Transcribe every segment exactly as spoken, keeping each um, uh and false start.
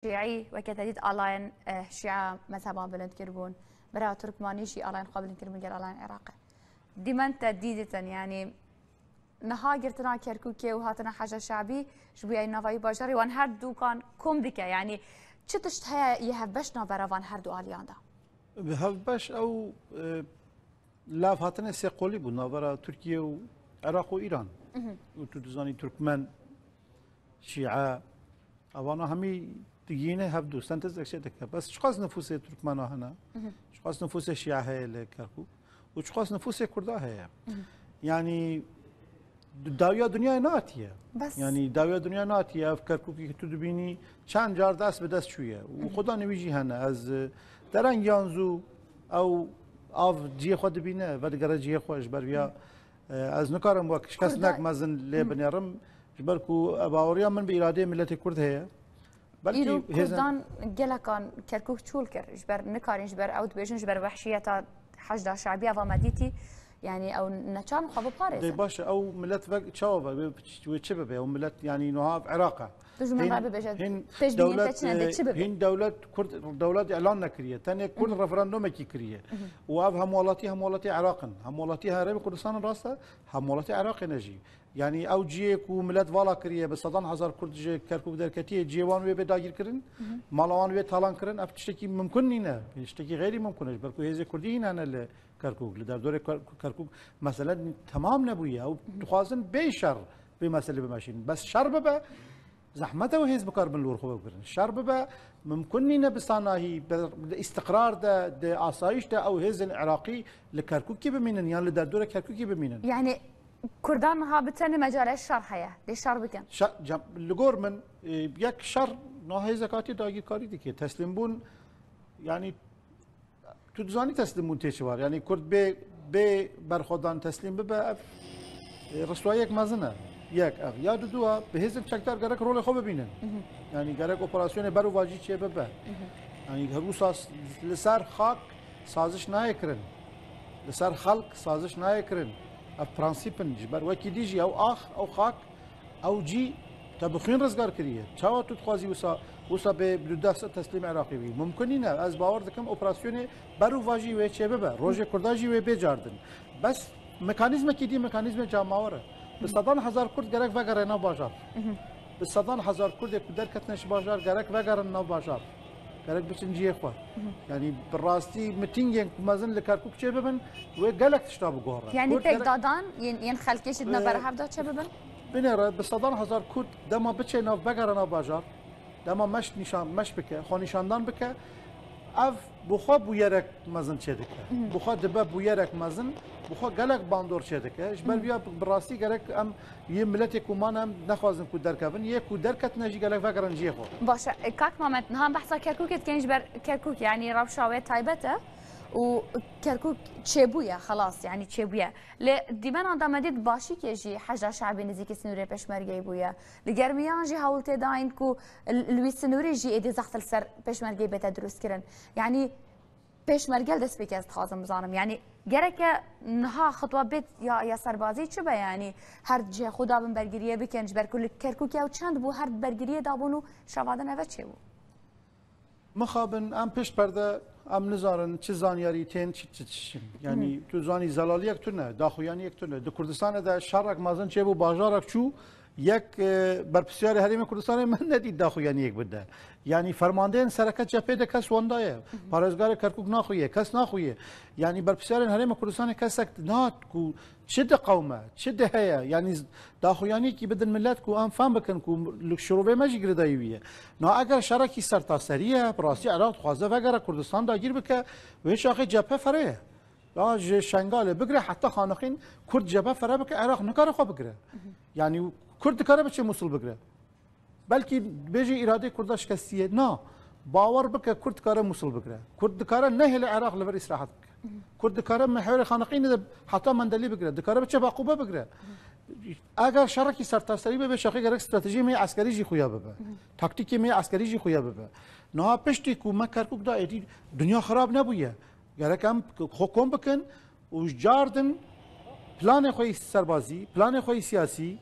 Şiî, weke te dît alayên, eh, Şia mezheban bilind kiribûn. Bira Turkmanî jî alayên xwe bilind kiribûn gel alayên Iraqê. Dîmen te dî ditin, yanî niha girtina Kerkûkê û hatina Heşda Şabî ji bo yayîn navayî bajarê wan her dûkan kom dike. Yanî çi tişt heye yê hevbeş navbera van her du aliyan de? Bi hevbeş ew, e, lav hatine sê qolî bû navbera Tirkiye û Iraq û Îran. Mhm. Û tu dizanî Turkmen, Şîe, evana hemî digihîne hevdu, sentezek çê dike. Bes çiqas nifûsê Turkmena hene, Mhm. çiqas nifûsê Şîe heye li Kerkûk û çiqas nifûsê Kurda heye. Mhm. Yanî d-, dawiya dinyayê natiye. Bes. Yanî dawiya dinyayê natiye. Ev Kerkûkê ku tu dibînî çend car dest bi dest çûye. Û Mhm. xwedanê wî jî hene. Ez, e, dereng yan zû ew av cihê xwe dibîne, vedigere cihê xwe ji ber viya, Mhm. e, ez nikarim wek kesnek Kurda- mezin lê Mhm. binêrim. Ji ber ku baweriya min bi îradeyê miletê Kurd heye. Belkî Îro hêzên Kurdan gelekan Kerkûk çûl kir. Ji ber nikarîn, ji ber ew dibêjin, ji ber wehşiyeta Heşda Şabî eva me dîtî. Yanî ew neçarin xwe biparêzin. Dê baş e, ew milet vek çawa ve, wê, wê çi bibe? Ew milet, yanî, niha ev Iraq e. Tu ji min Hîn, re bibêje, hîn pêşbîniyên te dewlet, çi ne, dê e, çi bibe? Hîn dewlet Kurd, dewlet îlan nekiriye. Tenê Kurd Mhm. referandumekî kiriye. Mhm. Û ev hemwelatî, hemwelatê Iraq in. Hemwelatî Herêmê Kurdistanê rast e, hemwelatê Iraqê ne jî. Yanî ew cihê ku milet vala kiriye, bi sedan hezar Kurd ji Kerkûk derketiye, cihê wan wê bê dagîrkirin, Mhm. mala wan wê talan kirin, ev tiştekî mimkun nîne. Tiştekî xeyrî mimkun e, ji ber ku hêzê Kurdî hîn hene li Kerkûk. Li derdorê Ker-, Kerkûk mesele temam nebûye. Ew Mhm. dixwazin bê şer vê meselê bimeşînin. Bes şer bibe, zehmet e ew hêz bikaribin li wir xwe bigirin. Şer bibe, mimkun nîne bi sanahî, bi, di îstiqrar de, di asayîş de ew hêzên Iraqî li Kerkûkê bimînin yan li derdorê Kerkûkê bimînin. Yanî Kurdan niha bi tenê mecalê şer heye, dê şer bikin. Şe-, cem-, li gor min, e, yek şer niha hêzek hatiye dagirkarî dike. Teslîmbûn, yanî tu dizanî teslîmbûn tê çi var. Yanî Kurd bê, bê berxwedan teslîm bibe, ev, e, riswayiyek mezin e. Yek ev. Ya duduwa, bi hêzên çekdar gerek rolê xwe bibînin. Mhm. Yanî gerek operasyonê ber û vajî çê bibe. Mhm. Yanî her wisa s-, li ser xak saziş nayê kirin. Li ser xelk saziş nayê kirin. Ev prensîp in. Ji ber wekî dî jî ew ax, ew xak, ew cî te bi xwîn rizgar kiriye. Çawa tu dixwazî wisa, wisa bê bi du deh sed teslîm Iraqê bî? Mumkin nîne. Ez bawer dikim operasyonê ber û va jî wê çê bibe. Rojê Kurda jî wê bê cardin. Bes mekanîzmekî dî mekanîzmê cemawer e. Bi sedan hezar Kurd gerek vegere nav bajar. Mhm. Bi sedan hezar Kurdê ku derketine ji bajar gerek vegerin nav bajar. Gerek biçin cihê xwe. Mhm. Yanî bi rastî mitîngên ku mezin li Kerkûk çê bibin, wê gelek tişta biguhere. Yanî Kurd gerek pêkdadan yên, yên xelkê jî di navbera Ee, hev de çê bibin? Binêre, bi sedan hezar Kurd dema biçe nav, vegere nav bajar, dema meş nîşan, meş bike, xwe nîşandan bike, ev bi xwe bûyerek mezin çê dike. Mhm. Bi xwe dibe bûyerek mezin, bi xwe gelek bandor çê dike. Ji ber Mhm. vîya bi rastî gerek em yê miletê ku mane em nexwazin ku derkevin, yê ku derketine jî gelek vegerin cihê xwe. Baş e, e, kak Mamed, niha em behsa Kerkûkê dikin, ji ber Kerkûk, yanî rewşa wê taybet e û Kerkûk çêbûye, xelas, yanî çêbûye. Lê dîmenan de me dît başîkê jî Heşda Şabî nizîkî sinûrê pêşmergeyî bûye. Li germiyan jî hewl tê dayîn ku li, li wî sinûrê jî êdî zexf li ser pêşmergeyî bête dirustkirin. Yanî pêşmerge li destpêkê ez dixwazim bizanim. Yanî gereke niha xitwa bêt ya, ya serbazî çi be? Yanî her cihê xwe dabin bergiriyê bikin, ji ber ku li Kerkûkê ew çend bû her bergiriyê dabûn û şeva din eve çêbû. Mixabin em pişt perde, em nizanin çi zanyarî tên, çi, çi tiştin. Yanî Hı. tu zanî zelaliyek tune, daxuyaniyek tune. Di Kurdistanê de şerek mezin çêbû, bajarek çû, yek, e, berpirsiyarê Herêmê Kurdistanê min nedît daxuyaniyek bide. Yanî fermandeyên sereke cephê de kes wenda ye. Hı hı. Parêzgarê Kerkûk naxuye, kes naxuye. Yanî berpirsiyarên Herêmê Kurdistanê kesek nehat ku çi diqewme, çi diheye. Yanî z-, daxuyaniyekî bidin millet ku em fem bikin ku li şirovê me jî girêdayî wî ye. Na eger şerekî sertaserî ye, bi rastî Iraq dixwaze vegere Kurdistan dagîr bike, wê çaxê cephe fere ye. Ya ji Şengalê bigire heta Xanixîn Kurd cephe fere bike, Iraq nikare xwe bigire. Hı hı. Yanî Kurd dikare biçe Mûsil bigire. Belkî bêjî îradeyê Kurda şikestiye. Na, bawer bike Kurd dikare Mûsil bigire. Kurd dikare nehêle Iraq li vir îstirahat bike. Kurd dikare mihwerê Xaniqînê de heta Mendelî bigire. Dikare biçe Baqûbe bigire. Eger şerekî sertaserî bibe, şexê gerek stratejiyê me yê eskerî jî xuya bibe. Taktîkê me yê eskerî jî xuya bibe. Niha piştî ku me Kerkûk da êdî dinya xirab nebûye. Gerek em xwe kom bikin û ji car din planê xwe yî serbazî, planê xwe yî siyasî,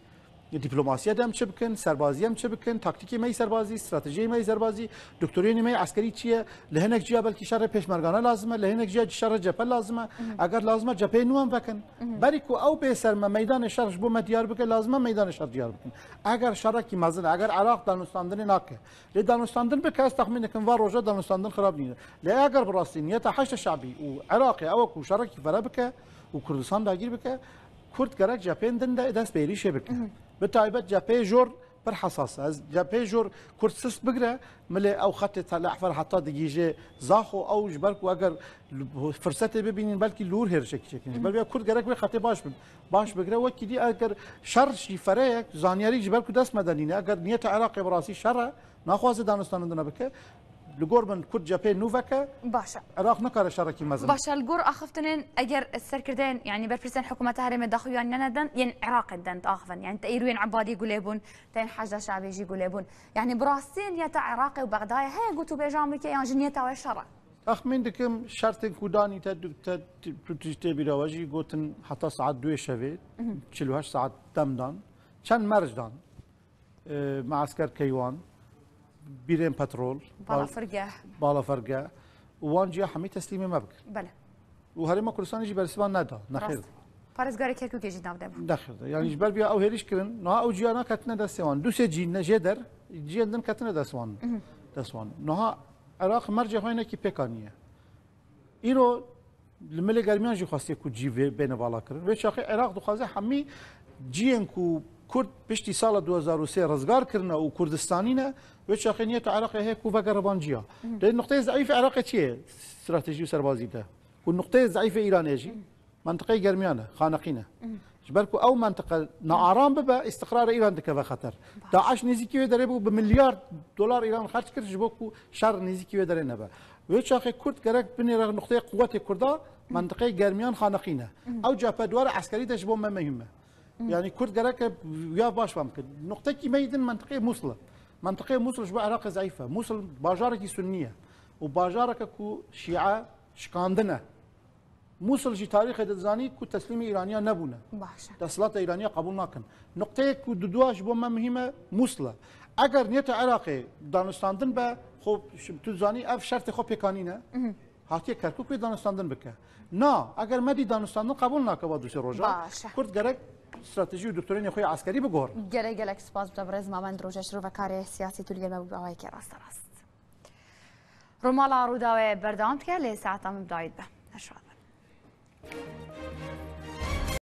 Dîplomasiya de em çi bikin, serbazî em çi bikin, taktîkê me yî serbazî, stratejiyê me yî serbazî, doktoriyê me yî eskerî çi ye? Li hinek ciya belkî şerê pêşmergane lazim e, li hinek ciya şerê cephe lazim e. Eger lazim e cepheyê nû em vekin. Berî ku ew bê ser me meydanê şer ji bo me diyar bike, lazim e meydanê şer diyar bikin. Eger şerekî mezin e, eger Iraq danûstandinê nake, lê danûstandin bike, ez texmîn dikim van roja danûstandin xirab nîne. Lê eger bi rastî niyeta Heşda Şebî û Iraqê ew e ku şerekî fere bike û Kurdistan dagîr bike, Kurd gerek cepheyên din de dest bi êrîşê bike. Bi taybet cepheyê jor pir hesas e. Ez cepheyê jor Kurd sist bigire, milê ew xetê Tel Ehfer heta digihîje Zaxo, ew ji ber ku eger firsetê bibînin belkî li wir hêrişekî çêkin. Ji ber vê Kurd gerek wê xetê baş bi-, baş bigire. Wekî dî eger şer jî fere ye, zanyarî ji ber ku dest me de nîne, eger niyeta Iraqê bi rastî şer e, naxwaze danûstandina bike, li gor min Kurd cepheyê nû veke, Baş e. Iraq nikare şerekî mezin. Baş e, li gor axiftinên eger serkirdeyên, yanî berpirsên hikûmeta herêmê daxuyan nenedin, yên Iraqê den diaxivin. Yanî te îro yên Ebadî gulê bûn, te yên Heşda Şebî jî gulê bûn. Yanî bi rastî niyeta Iraqê û Bexdayê heye gotûbêjan bike yan jî niyeta wê şer e? Texmîn dikim şertên ku danî te, te, tu, tu tê bîra we jî gotin heta saet duyê şevê, çil û heşt saet dem dan. Çend merc dan? E, meesker keywan, bîrên petrol, Balafirgeh. Balafergeh û wan ciya hemî teslîmê me bikin. Bele. Û Herêma Kurdistanê jî bersivan neda, nexêr. Rast. Parêzgarê Kerkûkê jî navde bû. Nexêr de. Yanî ji ber vîya ew hêrîş kirin, niha ew ciya naketine destê wan. Du sê cî ne jê der, ciyên din ketine dest wan. Dest wan. Niha Iraq mercê xwe hinekî pêk aniye. Îro li milê germiyan jî xwestiye ku cî vê bêne vala kirin. Vê çaxê Iraq dixwaze hemî ciyên ku Kurd piştî sala du hezar û sê rizgar kirine û Kurdistanî ne, vê çaxê niyeta Iraqê heye ku vegere van ciya. Lê nuqteyê zeîfê Iraqê çi ye? Stratejî û serbazî de. Û nuqteyê zeîfê Îranê jî mentiqeyê germiyan e, xaneqîn e. Ji ber ku ew mentiqe naaram bibe, îstiqrara Îran dikeve xeter. DAIŞ nêzîkî wê derê bû, bi milyar dolar Îran xerc kir ji bo ku şer nêzîkî wê derê nebe. Wê çaxê Kurd gerek binêre nuqteyê quwetê Kurda, mentiqeyê germiyan xaneqîn e. Ew cephe dwara eskerî de ji bo me muhîm e. Yanî Kurd gerek ya baş fam kir. Nuqtekî me yî din mentiqeyê Mûsil e. Mentiqeyê Mûsil ji bo Iraqê zeîf e. Mûsil bajarekî sunnî ye. Û bajareke ku şîe şikandin e. Mûsil jî tarîxê de dizanî ku teslîmê Îraniya nebûne. Baş e. Desthilata Îraniya qebûl nakin. Nuqteyek ku dudua ji bo me muhîm e, Mûsil e. Eger niyeta Iraqê danûstandin be, xwe tu dizanî ev şertê xwe pêkanîne, hatiye Kerkûk wê danûstandin bike. Na, eger me dî danûstandin qebûl nake va du sê roja, Baş e. Kurd gerek stratejî û doktorînê xwe yê eskerî biguherin. Gelek gelek spas bi te birêz Mamed Roja şirovekarê siyasî tu li gel me bû bi awayekê rasterast. Rûmala Rûdawê berdewam dike, lê saeta min bi dawî dibe. Her şad bin.